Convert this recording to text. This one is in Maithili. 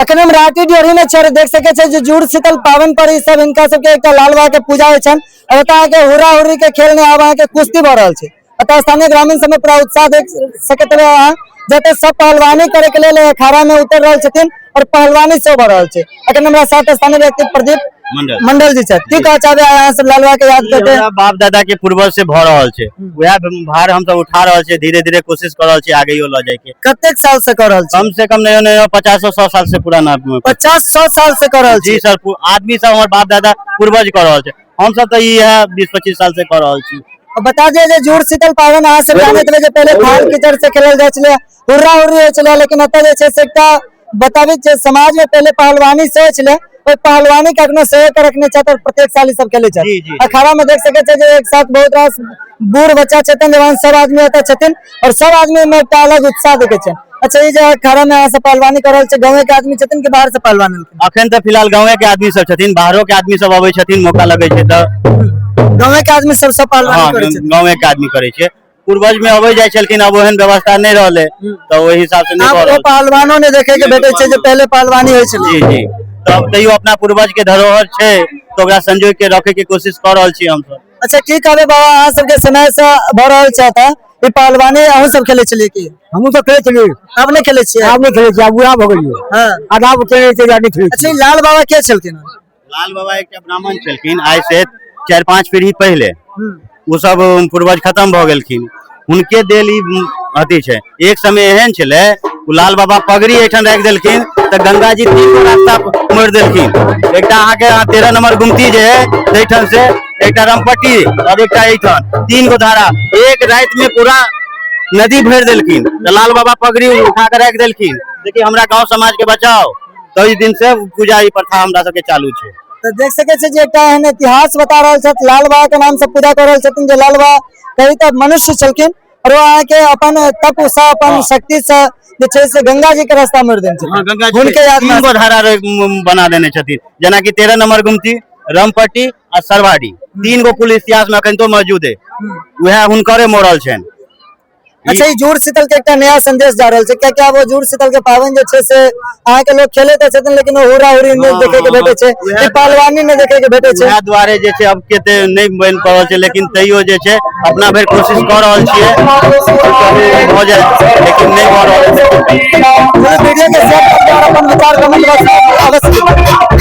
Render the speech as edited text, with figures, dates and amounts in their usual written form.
अखन हम रांटी ड्योढ़ी में छी, देख सके छै जे जुड़ शीतल पावन पर ई सब हिनका सबके एकटा लाल बाबा के पूजा होइ छनि और ओतऽ अहाँके हुर्रा हुर्री के खेल ने आब अहाँके कुश्ती भऽ रहल छै। अतः स्थानीय ग्रामीण सब में पूरा उत्साह देख सकैत हेबै अहाँ, जतऽ सब पहलवानी करे के लेल अखाड़ा में उतर रहल छथिन और पहलवानी सेहो भऽ रहल छै। अखन हमरा साथ स्थानीय व्यक्ति प्रदीप मंडल मंडल जी छथि। की कहऽ चाहबै अहाँ सब लाल बाबा के याद करते? हमरा बाप दादा के पूर्वज से भऽ रहल छै, वएह भार हमसब उठा रहल छियै, धीरे धीरे कोशिश कऽ रहल छियै आगेयो लऽ जाय के। कतेक साल से कऽ रहल छी? कम से कम नयो नयो 50-100 साल से पुराना। 50-100 साल से कऽ रहल जी छी? सर, आदमी सब हमर बाप दादा पूर्वज कऽ रहल छै, हमसब तऽ इएह 20-25 साल से कऽ रहल छी। बता दियै जे जुड़ शीतल पाबनि अहाँ सब जानैत हेबै जे पहिले थाल कीचड़ से खेलल जाइ छलै, हुर्रा हुर्री होइ छलै, लेकिन एतऽ जे छै से एकटा बताबी जे समाज में पहिले पहलवानी सेहो छलै, ओहि पहलवानी के अखनो सेहो के रखने छथि और प्रत्येक साल ई सब खेलै छथि। जी, जी। अखाड़ा में देख सकै छियै जे एक साथ बहुत रास बूढ़ बच्चा छथिन, जवान सब आदमी एतऽ छथिन और सब आदमी में एकटा अलग उत्साह देखै छनि। अच्छा, ई जे अखाड़ा में अहाँ सब पहलवानी कर रहल छै, गाँवे के आदमी छथिन कि बाहर से पहलवान एलखिन? अखन तऽ फिलहाल गाँवे के आदमी सब छथिन, बाहरो के आदमी सब अबै छथिन, मौका लगै छै तऽ। गाँवे के आदमी सब सब पहलवानी हँ, करै छथिन? गाँवे के आदमी करै छै। पूर्वज में अबै जाइ छलखिन, आब ओहन व्यवस्था नहि रहलै तऽ ओहि हिसाब से नहि आब भऽ ओ रहल छै। पहलवानो नहि देखे के भेटै छै जे पहिले पहलवानी होइ छलै। जी जी, तब तैयो अपना पूर्वज के धरोहर छै तऽ ओकरा संजोग के रखे के कोशिश कऽ रहल छी हमसब। अच्छा, की कहबै बाबा, अहाँ सबके समय से भऽ रहल छै एतऽ ई पहलवानी, अहूँ सब खेलै छलियै की? हमहूँ सब खेलै छलियै। आब नहि खेलै छियै? आब नहि खेलै छियै, आब बुढ़ा भऽ गेलियै। हँ। आधा खेलै छियै, नहि खेलै। अच्छा, ई लाल बाबा के छलखिन? लाल बाबा एकटा ब्राह्मण छलखिन, आइ से 4-5 पीढ़ी पहिले ओ सब पूर्वज खत्म भऽ गेलखिन, हुनके देल ई अथी छै। एक समय एहन छलै ओ लाल बाबा पगड़ी एहिठाम राखि देलखिन तऽ गंगा जी 3 गो रास्ता मोड़ि देलखिन। एकटा अहाँके 13 नंबर गुमती जे है ताहिठाम से, एकटा रामपट्टी और एकटा एहिठाम, 3 गो धारा एक राति में पूरा नदी भरि देलखिन। तऽ लाल बाबा पगड़ी उठा के राखि देलखिन, देखिए हमरा गाँव समाज के बचाओ। तऽ ओहि दिन से पूजा ई प्रथा हमरा सबके चालू छै। तऽ देख सकै छियै जे एकटा एहन इतिहास बता रहल छथि, लाल बाबा के नाम से पूजा कऽ रहल छथिन, जे लाल बाबा कही तऽ मनुष्य छलखिन और ओ अहाँके अपन तप सँ अपन शक्ति सँ जे छै से गंगा जी के रास्ता मोड़ि देने हाँ, छथिन। गंगा जी हुनके याद 3 गो धारा बना देने छथिन, जेनाकि 13 नंबर गुमती, रामपट्टी आ सरवाडी, 3 गो पुल इतिहास में अखन तो मौजूद है, वएह हुनकरे मोड़ल छनि। अच्छा, ई जुड़ शीतल के एकटा नया संदेश जा रहल छै, कियाकि आब ओ जुड़ शीतल के पाबनि जे छै से अहाँके लोक खेले तऽ छथिन, लेकिन ओ हुर्रा हुर्री नहि देखे के भेटै छै, ई पहलवानी नहि देखे के भेटै छै। वएह दुआरे जे छै अब कते नहि बनि पड़ल छै, लेकिन तैयो जे छै अपना भरि कोशिश कऽ रहल छियै भऽ जाए, लेकिन नहि भऽ रहल छै। वीडियो के शेयर कर दियौ और अपन विचार कमेंट बॉक्स में अवश्य लिखू।